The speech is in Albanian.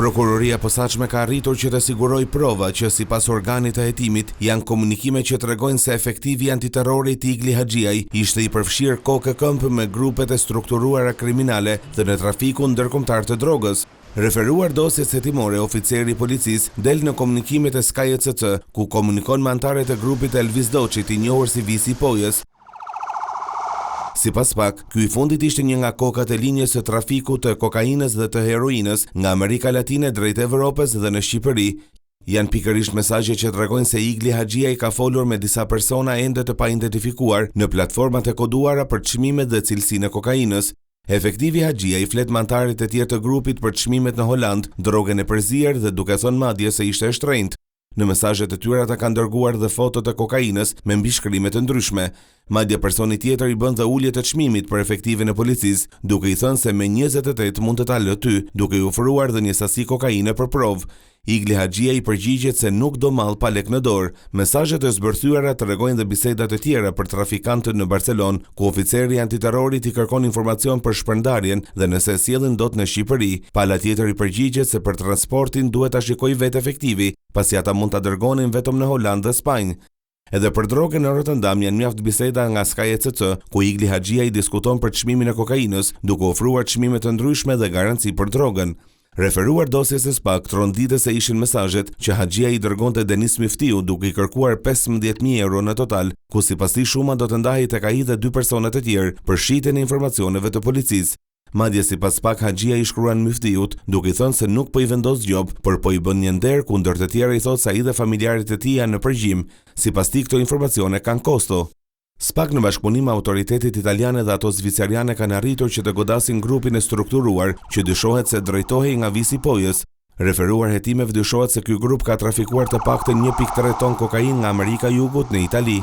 Prokuroria e Posaçme ka arritur që të sigurojë prova që sipas organit të hetimit janë komunikime që tregojnë se efektivi i antiterrorit Igli Haxhiaj ishte i përfshirë kokë e këmbë me grupet e strukturuara kriminale dhe në trafikun ndërkombëtar të drogës. Referuar dosjes hetimore, oficeri i policisë del në komunikimet e Sky ECC, ku komunikon me anëtarët e grupit të Elvis Doçit, i njohur si Visi i Pojës. Sipas spak, ky i fundit ishte një nga kokat e linjës së trafikut të kokainës dhe të heroinës nga Amerika Latine drejt Evropës dhe në Shqipëri. Janë pikërisht mesazhe që tregojnë se Igli Haxhiaj ka folur me disa persona ende të paidentifikuar në platformat e koduara për çmimet dhe cilësinë e kokainës. Efektivi Haxhiaj flet me anëtarët e tjerë të grupit për çmimet në Holandë, drogën e përzier dhe duke thënë madje se ishte e shtrenjtë. Në mesazhet e tyre ata kanë dërguar dhe foto të kokainës me mbishkrime të ndryshme. Madje personi tjetër i bën dhe ulje të çmimit për efektivin e policisë, duke i thënë se me 28 mund të ta lë ty, duke i ofruar dhe një sasi kokaine për provë. Igli Haxhiaj i përgjigjet se nuk do mall pa lekë në dorë. Mesazhet e zbërthyera tregojnë dhe biseda të tjera për trafikantët në Barcelonë, ku oficeri i antiterrorit i kërkon informacion për shpërndarjen dhe nëse e sjellin dot në Shqipëri. Pala tjetër i përgjigjet se për transportin duhet ta shikojë vetë efektivi, pasi ata mund ta dërgonin vetëm në Holandë dhe Spanjë. Edhe për drogën në Roterdam janë mjaft biseda nga Sky ECC, ku Igli Haxhiaj diskuton për çmimin e kokainës, duke ofruar çmime të ndryshme dhe garanci për drogën. Referuar dosjes së spak, tronditëse ishin mesazhet që Haxhiaj i dërgonte Denis Myftiut duke i kërkuar 15,000 euro në total, ku sipas tij shuma do të ndahej tek ai dhe dy persona të tjerë për shitjen e informacioneve të policisë. Madje sipas spak Haxhiaj i shkruan Myftiut, duke i thënë se nuk po i vendos gjobë, por po i bën një nder ku ndër të tjera i thotë se ai dhe familjarët e tij janë në përgjim. Sipas tij këto informacione kanë kosto. Spak në bashkëpunim me autoritetet italiane dhe ato zviceriane kanë arritur që të godasin grupin e strukturuar që dyshohet se drejtohej nga Visi i Pojës. Referuar hetimeve dyshohet se ky grup ka trafikuar të paktën 1.3 ton kokainë nga Amerika e Jugut në Itali.